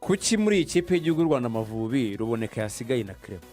Kuki muri iyi kipe y'igihugu y'u Rwanda Amavubi Ruboneka yasigaye na Clement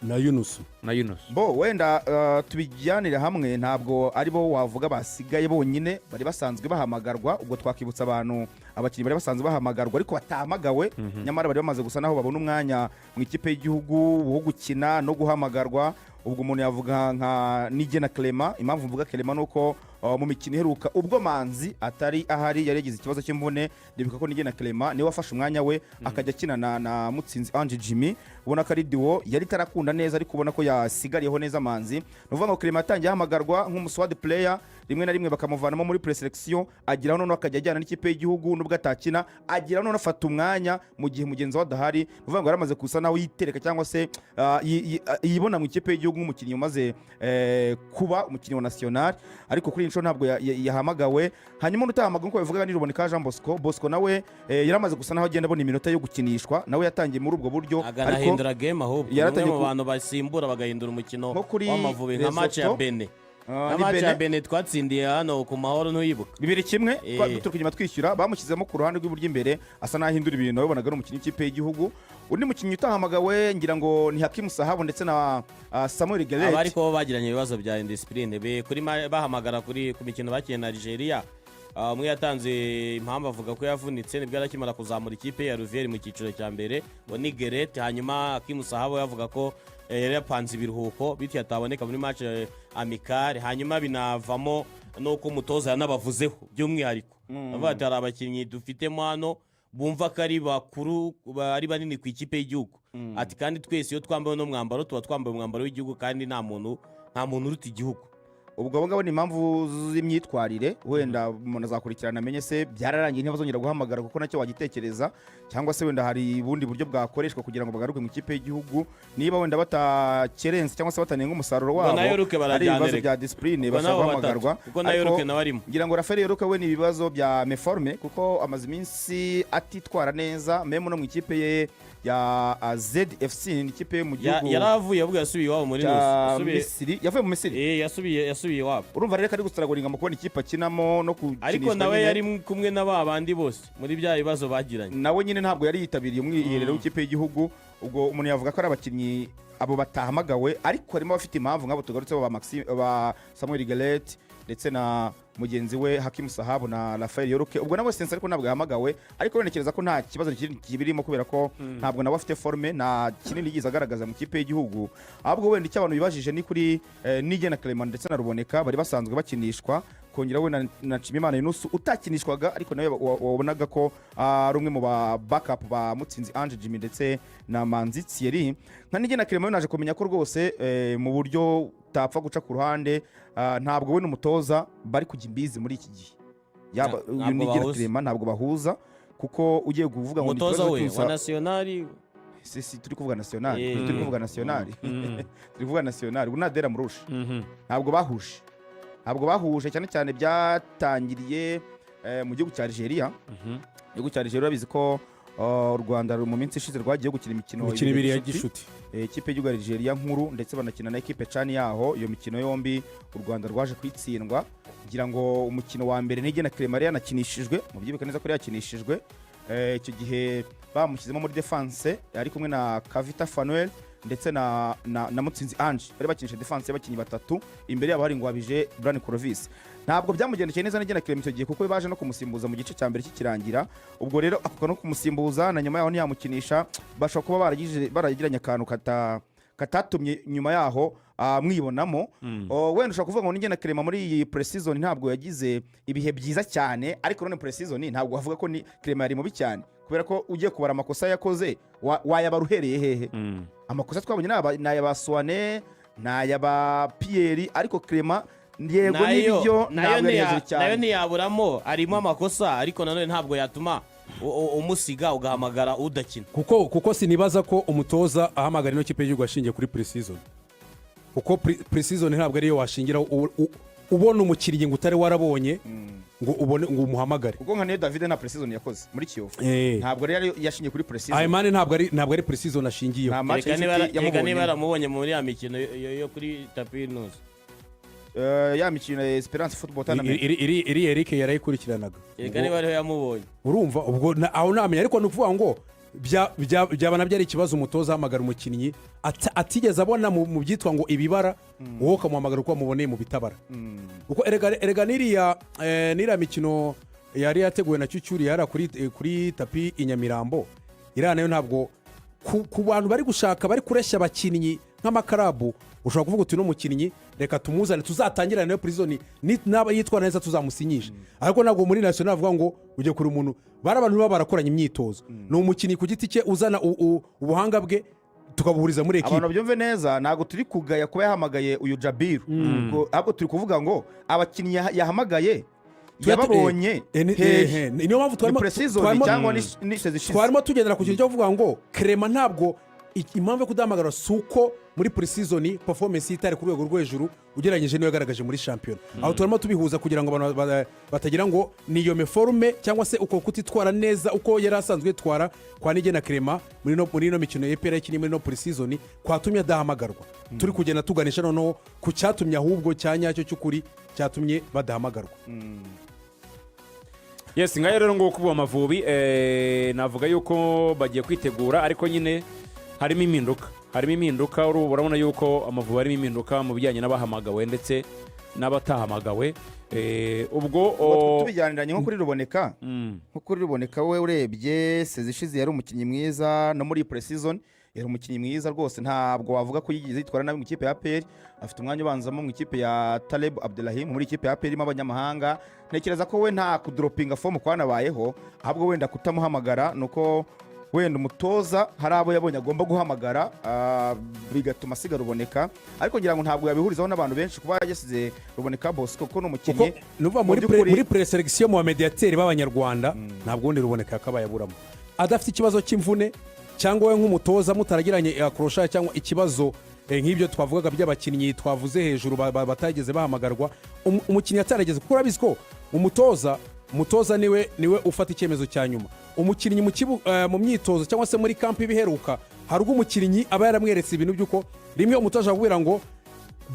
Na Yunusu. Na Yunusu. Bo wenda tubijyanire hamwe, ntabwo ari bo wavuga basigaye bonyine bari basanzwe bahamagarwa. Ubwo twakibutsa abantu abakinnyi bari basanzwe bahamagarwa ariko batahamagawe, nyamara bari bamaze gusa naho babona umwanya mu ikipe y'igihugu wo gukina no guhamagarwa. Ubwo umuntu yavuga nka Nigena Clement. Impamvu mvuga Clement ni uko mu mikino iheruka, ubwo Manzi atari ahari, yari yagize ikibazo cy'imvune, ndibuka ko Nigena Clement niwe wafashe umwanya we akajya akina na Mutsinzi Ange Jimmy. Ubona ko ari duo yari itarakunda neza, ariko ubona ko yasigariyeho neza Manzi. Ni ukuvuga ngo Clement yatangiye ahamagarwa nk'umu squad player, rimwe na rimwe bakamuvanamo muri preselection, ageraho noneho akajya ajyana n'ikipe y'igihugu nubwo atakina, ageraho noneho afata umwanya mu gihe mugenzi we adahari. Ni ukuvuga ngo yaramaze gusa naho yitereka cyangwa se yibona mu ikipe y'igihugu nk'umukinnyi umaze kuba umukinnyi wa national, ariko kuri iyi nshuro ntabwo yahamagawe. Hanyuma undi utahamagawe nk'uko bivuga ni Ruboneka Jean Bosco. Bosco nawe yaramaze gusa naho agenda abona iminota yo gukinishwa, nawe yatangiye muri ubwo buryo, ariko aganahindura game ahubwo ni umwe yaratangiye mu bantu basimbura bagahindura umukino Nko kuri w'Amavubi, nka match ya Lesotho. Benin, nka ni match ya Benin. Benin twatsindiye hano ku Mahoro, ntuyibuka? 2-1. Duturuka inyuma twishyura, bamushyizemo ku ruhande rw'iburyo imbere, asa n'aho ahindura ibintu. Wabonaga ari umukinnyi w'ikipe y'igihugu. Undi mukinnyi utahamagawe ngira ngo ni Hakimu Sahabu ndetse na Samuel Aba Gueulette. ariko bo bagiranye ibibazo bya indiscipline kuri bahamagara kuri ku mikino bakinnye na Algeria. Umwe yatanze impamvu avuga ko yavunitse, nibwo yari akimara kuzamura ikipe ya Ruvier mu cyiciro cya mbere, ngo ni Gueulette. Hanyuma Hakimu Sahabo yavuga ko yari yapanze ibiruhuko, bityo ataboneka muri match amicale. Hanyuma binavamo n'uko umutoza yanabavuzeho by'umwihariko, avuga ati: "Hari abakinnyi dufitemo hano bumva ko ari bakuru, ari banini ku ikipe y'igihugu," ati: "Kandi twese iyo twambaye uno mwambaro tuba twambaye umwambaro w'igihugu, kandi nta muntu uruta igihugu." Ubwo abo ngabo ni impamvu z'imyitwarire. Wenda umuntu azakurikirana amenye se byararangiye, ntibazongera guhamagara, kuko nacyo wagitekereza, cyangwa se wenda hari ubundi buryo bwakoreshwa kugira ngo bagaruke mu ikipe y'igihugu, niba wenda batakerense cyangwa se batanenga umusaruro Ubwo wabo, na York ari barajyana ibibazo reka. bya discipline, Ubwo bashobora nabo batatu. guhamagarwa. Kuko na Ariko York nawe arimo. ngira ngo Rafael York we ni ibibazo bya méforme, kuko amaze iminsi atitwara neza, même no mu ikipe ye ya ZFC, ni ikipe yo mu gihugu Yaravuye ahubwo, yasubiye iwabo muri cya Nusu. Misiri, yavuye mu Misiri. Eh, yasubiye iwabo. Urumva rero ko ari gustrugglinga mu kubona ikipe akinamo no Ariko gukinishwa nawe nyine. yari kumwe na ba bandi bose muri bya bibazo bagiranye. Nawe nyine ntabwo yari yitabiriye umwiherero w'ikipe y'igihugu. Ubwo umuntu yavuga ko ari abakinnyi abo batahamagawe, ariko harimo abafite impamvu nk'abo tugarutseho, ba Maxime, ba Samuel Gueulette ndetse na mugenzi we Hakimu Sahabu na Rafael York. Ubwo nawe Sense ariko ntabwo yahamagawe, ariko ntekereza ko nta kibazo kinini kibirimo, kubera ko ntabwo nawe afite forme, nta kinini yigeze agaragaza mu kipe y'igihugu. Ahubwo wenda icyo abantu bibajije ni kuri Nigena Clement ndetse na Ruboneka bari basanzwe bakinishwa, kongera we na Nshimiyimana Yunusu utakinishwaga, ariko nawe wabonaga ko ari umwe mu ba backup ba Mutsinzi Ange Jimmy ndetse na Manzi Thierry. Nka Nigena Clement we naje kumenya ko rwose mu buryo utapfa guca ku ruhande, ntabwo we n'umutoza bari kujya imbizi muri iki gihe, yaba uyu Ntabwo Nigena bahuza. Clement ntabwo bahuza, kuko ugiye kuvuga ngo ni Umutoza ikibazo we wa national. Si turi kuvuga national? Turi kuvuga national, turi kuvuga national. Ubu nadera murusha. Ntabwo bahuje, ntabwo bahuje, cyane cyane byatangiriye mu gihugu cya Algeria. Igihugu cya Algeria, urabizi ko u Rwanda mu minsi ishize rwagiye gukina imikino Imikino ibiri ya gishuti. Ikipe y'igihugu ya Algeria nkuru, ndetse banakina na ekipe CHAN yaho. Iyo mikino yombi u Rwanda rwaje kuyitsindwa. Ngira ngo umukino wa mbere Nigena Clement yari yanakinishijwe, mubyibuke neza ko yari yakinishijwe. Icyo gihe bamushyizemo muri defense ari kumwe na Kavita Fanuel ndetse na Mutsinzi Ange. Bari bakinisha defense y'abakinnyi batatu, imbere yabo hari Ngwabije Brian Clovis. Ntabwo byamugendekeye neza Nigena Clement icyo gihe, kuko baje no kumusimbuza mu gice cya mbere kikirangira. Ubwo rero ako no kumusimbuza na nyuma yaho ntiyamukinisha, bashobora kuba baragiranye akantu katatumye nyuma yaho mwibonamo. Wenda ushobora kuvuga ngo Nigena Clement muri iyi pre-season ntabwo yagize ibihe byiza cyane, ariko none pre-season ntabwo wavuga ko ni Clement yari mubi cyane, kubera ko ugiye kubara amakosa yakoze wayabara uhereye hehe? Amakosa twabonye ni aya ba Suwane, ni aya ba Pierre, ariko Clement yego n'ibyo Nayo ntabwo yari hejuru nayo cyane. Ntiyaburamo, harimo amakosa, ariko nanone ntabwo yatuma umusiga ugahamagara udakina. Kuko sinibaza ko umutoza ahamagara ino kipe y'igihugu ashingiye kuri pre-season, kuko pre-season ntabwo ariyo washingiraho ubona umukinnyi ngo utari warabonye ngo ubone ngo umuhamagare. Kuko nka niyo David nta pre-season yakoze muri Kiyovu. Ntabwo rero yashingiye kuri pre-season. Ayimani ntabwo ari pre-season ashingiyeho. Nta match Kereka niba y'inshuti kereka niba yamubonyemo. yaramubonye muri ya mikino yo kuri tapi y'intuzi. Ya mikino ya Esperance Football Tournament. Iri Eric yarayikurikiranaga. Reka niba ariho yamubonye. Urumva ubwo aho namenya, ariko ni ukuvuga ngo byaba nabyo ari ikibazo, umutoza ahamagara umukinnyi atigeze abona mu byitwa ngo ibibara, wowe ukamuhamagara uko wamuboneye mu bitabara. Kuko erega n'iriya mikino yari yateguwe na Cyucyuri yari kuri tapis i Nyamirambo, iriya nayo ntabwo ku bantu bari gushaka, bari kureshya abakinnyi nk'ama club, ushobora kuvuga uti: "Uno mukinnyi reka tumuzane, tuzatangirane nayo pre-season, naba yitwara neza tuzamusinyishe." Ariko ntabwo muri national avuga ngo ujye kure umuntu bari abantu baba barakoranye imyitozo. Ni umukinnyi ku giti cye uzana ubuhanga bwe, tukabuhuriza muri Abantu ekipe. babyumve neza, ntabwo turi kugaya kuba yahamagaye uyu Jabiru. Ahubwo turi kuvuga ngo abakinnyi yahamagaye yababonye hehe? Niyo mpamvu Ni pre-season cyangwa ni saison ishize? twarimo tugendera ku kintu cyo kuvuga ngo Clement ntabwo impamvu yo kudahamagara si uko muri pre-season performance ye itari ku rwego rwo hejuru ugereranyije n'iyo yagaragaje muri shampiyona. Aho turimo tubihuza kugira ngo abantu batagira ngo ni iyo méforme cyangwa se uko kutitwara neza uko yari asanzwe yitwara kwa Nigena Clement muri ino mikino ya APR yakinnye muri ino pre-season kwatumye adahamagarwa. Turi kugenda tuganisha noneho ku cyatumye, ahubwo cya nyacyo cy'ukuri cyatumye badahamagarwa. Yes, ngayo rero nguko. Ubu Amavubi navuga yuko bagiye kwitegura, ariko nyine harimo impinduka, harimo impinduka. Urabona yuko Amavubi harimo impinduka mu bijyanye n'abahamagawe ndetse n'abatahamagawe. Ubwo Ubwo tubijyaniranye nko kuri Ruboneka, nko kuri Ruboneka we, urebye saison ishize yari umukinnyi mwiza, no muri pre-season yari umukinnyi mwiza rwose. Ntabwo wavuga ko yigeze yitwara nabi mu ikipe ya APR. Afite umwanya ubanzamo mu ikipe ya Taleb Abdelrahim. Muri ikipe ya APR irimo abanyamahanga, ntekereza ko we nta kudoropinga form kwanabayeho. Ahubwo wenda kutamuhamagara ni uko wenda umutoza hari abo yabonye agomba guhamagara, bigatuma asiga Ruboneka. Ariko ngira ngo ntabwo yabihurizaho n'abantu benshi kuba yasize Ruboneka Bosco, kuko ni umukinnyi Kuko nuva muri mu by'ukuri muri présélection mu bamediyateri b'Abanyarwanda, ntabwo ubundi Ruboneka yakabaye aburamo adafite ikibazo cy'imvune, cyangwa we nk'umutoza mutaragiranye akorosha, cyangwa ikibazo nk'ibyo twavugaga by'abakinnyi twavuze hejuru batageze bahamagarwa. Umukinnyi atarageze, kuko urabizi ko umutoza niwe ufata icyemezo cya nyuma. Umukinnyi mu myitozo cyangwa se muri camp ibiheruka, hari ubwo umukinnyi aba yaramweretse ibintu by'uko rimwe umutoza akubwira ngo: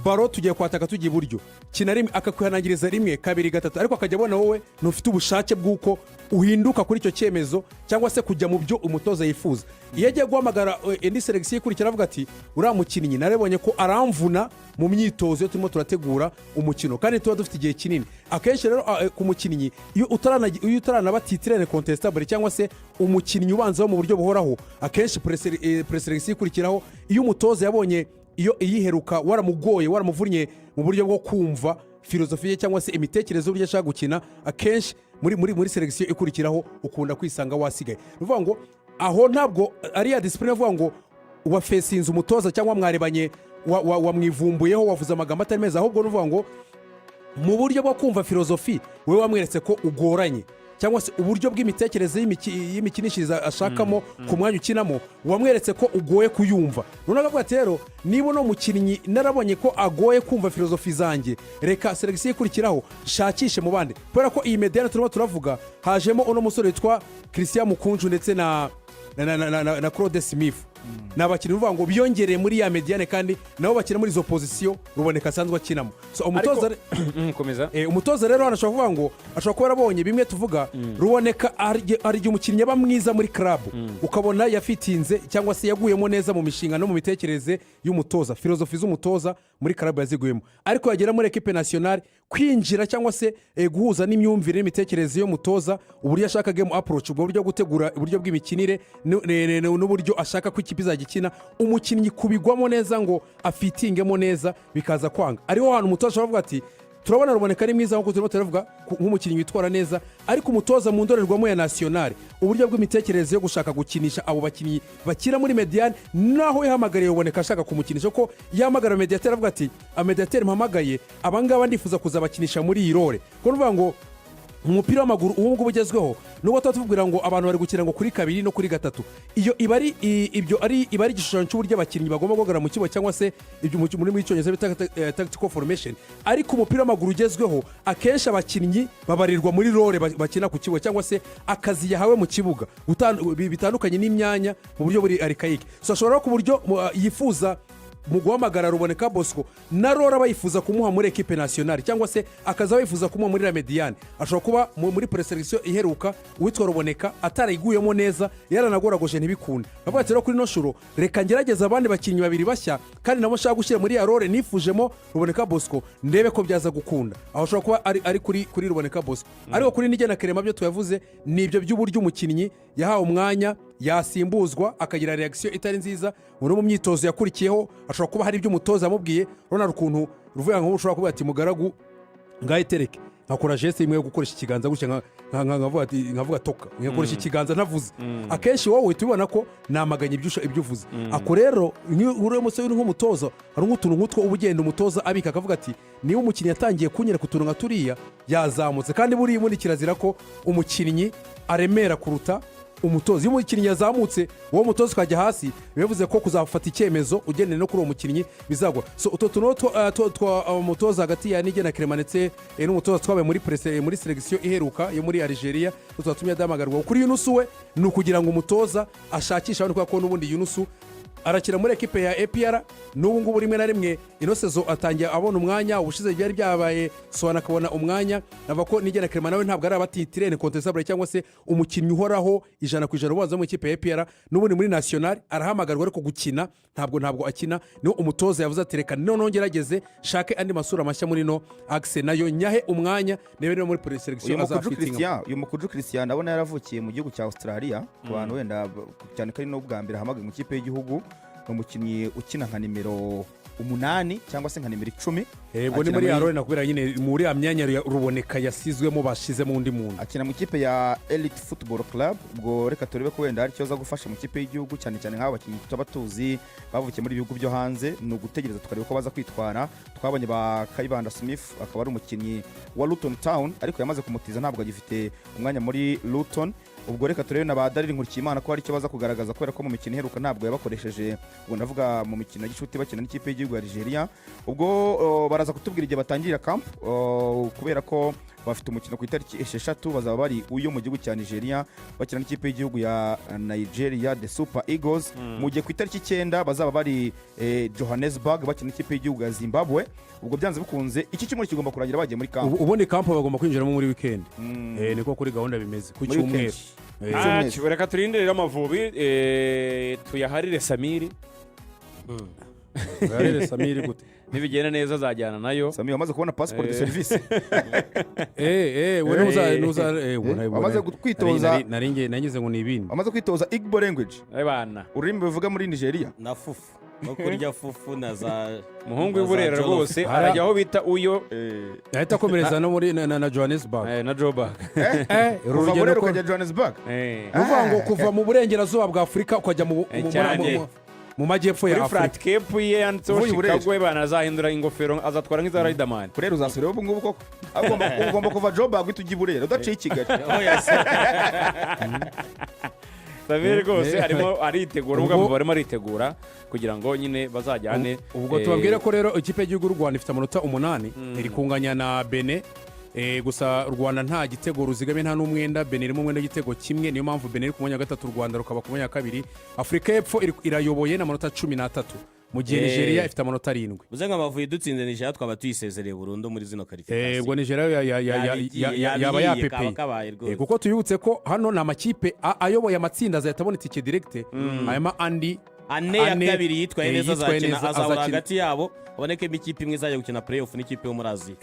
"Baro tugiye kwataka, tujya iburyo, kina." Rimwe akakwihanangiriza, rimwe, kabiri, gatatu, ariko akajya abona wowe ntufite ubushake bw'uko uhinduka kuri icyo cyemezo cyangwa se kujya mu byo umutoza yifuza. Iyo agiye guhamagara indi sélection ikurikira, avuga ati: "Uriya mukinnyi narabonye ko aramvuna mu myitozo iyo turimo turategura umukino, kandi tuba dufite igihe kinini." Akenshi rero ku mukinnyi, iyo utaranaba titulaire incontestable cyangwa se umukinnyi ubanzaho mu buryo buhoraho, akenshi présélection ikurikiraho, iyo umutoza yabonye iyo iyiheruka waramugoye, waramuvunnye mu buryo bwo kumva philosophie ye cyangwa se imitekerereze y'uburyo ashaka gukina, akenshi muri sélection ikurikiraho ukunda kwisanga wasigaye. Ni ukuvuga ngo aho ntabwo ari ya discipline avuga ngo wafesinze umutoza cyangwa mwarebanye, wamwivumbuyeho, wavuze amagambo atari meza. Ahubwo ni ukuvuga ngo mu buryo bwo kumva philosophie, wowe wamweretse ko ugoranye, cyangwa se uburyo bw'imitekerereze y'imikinishirize ashakamo ku mwanya ukinamo, wamweretse ko ugoye kuyumva. Noneho akavuga ati: "Rero niba uno mukinnyi narabonye ko agoye kumva philosophie zanjye, reka sélection ikurikiraho nshakishe mu bandi." Kubera ko iyi médiane turimo turavuga, hajemo uno musore witwa Christian Mukunju ndetse na Claude Smith. Ni abakinnyi uvuga ngo biyongereye muri ya médiane, kandi nabo bakina muri izo position Ruboneka asanzwe akinamo. So umutoza Komeza. Umutoza rero hano ashobora kuvuga ngo ashobora kuba yarabonye bimwe tuvuga. Ruboneka hari igihe umukinnyi aba mwiza muri club, ukabona yafitinze cyangwa se yaguyemo neza mu mishinga no mu mitekerereze y'umutoza, philosophie z'umutoza muri club yaziguyemo, ariko yagera muri équipe nationale, kwinjira cyangwa se guhuza n'imyumvire n'imitekerereze y'umutoza, uburyo ashaka game approach, ubwo buryo bwo gutegura uburyo bw'imikinire n'uburyo ashaka ko ikipe izajya ikina, umukinnyi kubigwamo neza ngo afitingemo neza bikaza kwanga. Ariho hantu umutoza ashobora kuvuga ati: "Turabona Ruboneka ari mwiza nk'uko turimo turavuga nk'umukinnyi witwara neza, ariko umutoza mu ndorerwamo ya nationale, uburyo bw'imitekerereze yo gushaka gukinisha abo bakinnyi bakina muri médiane, naho yahamagariye Ruboneka ashaka kumukinisha, ko yahamagara médiateur avuga ati: 'Amediateri mpamagaye abangaba ndifuza kuzabakinisha muri iyi role.'" Kuko nuvuga ngo mu mupira w'amaguru ubu ngubu ugezweho, nubwo tuba tubwira ngo abantu bari gukina ngo kuri kabiri no kuri gatatu, iyo iba ari ibyo ari iba ari igishushanyo cy'uburyo abakinnyi bagomba guhagarara mu kibuga, cyangwa se ibyo mu rurimi rw'Icyongereza bita tactical formation. Ariko umupira w'amaguru ugezweho, akenshi abakinnyi babarirwa muri role bakina ku kibuga, cyangwa se akazi yahawe mu kibuga, bitandukanye n'imyanya mu buryo buri archaïque. So ashobora no ku buryo yifuza Mu guhamagara Ruboneka Bosco na rora bayifuza kumuha muri équipe nationale, cyangwa se akaza bayifuza kumuha muri la médiane, ashobora kuba muri présélection iheruka uwitwa Ruboneka atarayiguyemo neza, yaranagoragoje ntibikunde. Bavuga ati: "Rero kuri ino shuro reka ngerageze abandi bakinnyi babiri bashya, kandi nabo nshaka gushyira muri ya role nifujemo Ruboneka Bosco, ndebe ko byaza gukunda." Aho ashobora kuba ari kuri Ruboneka Bosco, ariko kuri Nigena Clement byo tuyavuze ni ibyo by'uburyo umukinnyi yahawe umwanya, yasimbuzwa akagira réaction itari nziza muri mu myitozo yakurikiyeho. Ashobora kuba hari ibyo umutoza yamubwiye. Urabona hari ukuntu ruvuga ngo ushobora kuvuga ati: "Mugaragu, ngaho itereke," nkakora geste imwe yo gukoresha ikiganza gutya, nkavuga toka, nkakoresha ikiganza ntavuze. Akenshi wowe uhita ubibona ko namaganye ibyo uvuze. Ako rero nk'iyo uri umusore, uri nk'umutoza, hari nk'utuntu nk'utwo uba ugenda umutoza abika, akavuga ati: "Niba umukinnyi yatangiye kunyereka utuntu nka turiya, yazamutse." Kandi buriya ubundi kirazira ko umukinnyi aremera kuruta umutoza. Iyo umukinnyi yazamutse, wowe mutoza ukajya hasi, bivuze ko kuzafata icyemezo ugendeye no kuri uwo mukinnyi bizagwa. So utwo tuntu twa umutoza hagati ya Nigena Clement ndetse n'umutoza twabaye muri sélection iheruka yo muri Algeria twatumye adahamagarwa. Kuri Yunusu we ni ukugira ngo umutoza ashakishe abandi, kubera ko n'ubundi Yunusu arakina muri ekipe ya APR n'ubu ngubu. Rimwe na rimwe ino saison atangiye abona umwanya, ubushize byari byabaye Soana akabona umwanya. Navuga ko Nigena Clement nawe ntabwo ari aba titulaire incontestable cyangwa se umukinnyi uhoraho 100% ubanza mu ikipe ya APR. N'ubundi muri national arahamagarwa, ariko gukina ntabwo akina. Niho umutoza yavuze ati: "Reka noneho ngerageze shake andi masura mashya muri no axe, nayo nyahe umwanya, niba rero muri Uyu présélection Mukuju azafitinga." Christian, uyu Mukuju Christian ndabona yaravukiye mu gihugu cya Australia. Ku bantu wenda cyane ko ari n'ubwa mbere ahamagaye mu ikipe y'igihugu, ni umukinnyi ukina nka nimero 8 cyangwa se nka nimero 10. Yego, ni Akina muri ya role nakubwira nyine, muri ya myanya ya Ruboneka yasizwemo, bashyizemo undi muntu. Akina mu ikipe ya Elite Football Club. Ubwo reka turebe ko wenda hari icyo aza gufasha mu ikipe y'igihugu, cyane cyane nk'aba bakinnyi tuba tuzi bavukiye muri ibihugu byo hanze. Ni ugutegereza tukareba uko baza kwitwara. Twabonye ba Kayibanda Smith, akaba ari umukinnyi wa Luton Town, ariko yamaze kumutiza, ntabwo agifite umwanya muri Luton. Ubwo reka turebe na ba Darryl Nkurikiyimana ko hari icyo baza kugaragaza, kubera ko mu mikino iheruka ntabwo yabakoresheje. Ubwo ndavuga mu mikino ya gicuti bakina n'ikipe y'igihugu ya Algeria. Ubwo baraza kutubwira igihe batangirira camp, kubera ko bafite umukino ku itariki 6, bazaba bari uyo mu gihugu cya Nigeria bakina n'ikipe y'igihugu ya Nigeria, the Super Eagles, mu gihe ku itariki 9 bazaba bari Johannesburg bakina n'ikipe y'igihugu ya Zimbabwe. Ubwo byanze bikunze iki cyumweru kigomba kurangira bagiye muri camp. Ubundi camp bagomba kwinjiramo muri weekend. Niko kuri gahunda bimeze ku Muri cyumweru. weekend. Cyumweru. Reka turinde rero Amavubi, tuyaharire Samiri. Garere Samiri gute? Nibigenda neza azajyana nayo. Sami wamaze kubona passport de service. We nuza Wamaze kwitoza. Nari ngiye nagize ngo ni ibindi. Wamaze kwitoza Igbo language. Abana. Ururimi bavuga muri Nigeria. Na fufu no kurya fufu na za Umuhungu na za w'i Burera jollof. rwose arajya aho bita Uyo. Ahita akomereza no muri na Johannesburg. Na Joburg. Uru Kuva rugendo Burera ko ukajya Johannesburg. Ni ukuvuga ngo kuva mu burengerazuba bwa Afurika ukajya Cyane. mu majyepfo ya Kuri Afurika. flat cap ye yanditseho Uvuye i Burera. Chicago, banazahindura ingofero, azatwara nk'iza Riderman. Burera uzasubira ubu ngubu koko? Ugomba kuva Joburg uhita ujya i Burera udaciye i Kigali. Oya se. Samiri rwose arimo aritegura ubwo Ubwo- barimo aritegura kugira ngo nyine bazajyane. Ubwo tubabwire ko rero ikipe y'igihugu y'u Rwanda ifite amanota 8, iri kunganya na Benin. Gusa u Rwanda nta gitego ruzigamye, nta n'umwenda. Benin irimo umwenda w'igitego kimwe, niyo mpamvu Benin iri ku mwanya wa gatatu, u Rwanda rukaba ku mwanya wa kabiri. Afurika y'Epfo irayoboye n'amanota 13, mu gihe Nigeria ifite amanota 7. Uze ngo Amavubi dutsinze Nigeria twaba tuyisezereye burundu muri zino qualification. Ubwo Nigeria yaba Yabigiye, yapepeye. kaba kabaye rwose. Kuko tubibutse ko hano ni amakipe ayoboye amatsinda azahita abona itike direct, hanyuma andi ane ya ane, kabiri yitwaye neza yitwaye azakina neza azahura azakina. hagati yabo, habonekemo ikipe imwe izajya gukina playoff n'ikipe yo muri Aziya.